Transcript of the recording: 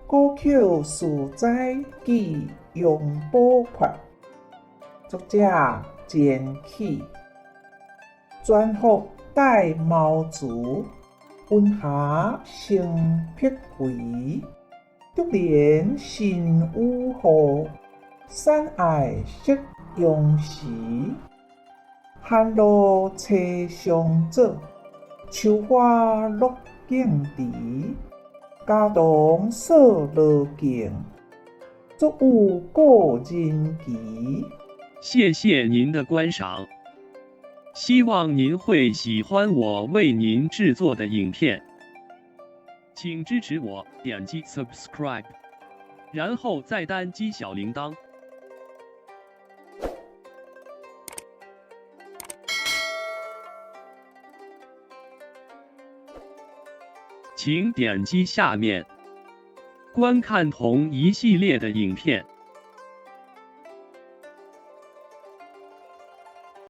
古曲书斋记杨宝訣，作者钱起。全福带毛竹，云霞生碧桂。竹帘新雨雨，山爱色阳时。寒露初上早，秋花落径池。家堂扫罗镜，足有故人奇。谢谢您的观赏，希望您会喜欢我为您制作的影片，请支持我点击 subscribe，然后再单击小铃铛。请点击下面观看同一系列的影片。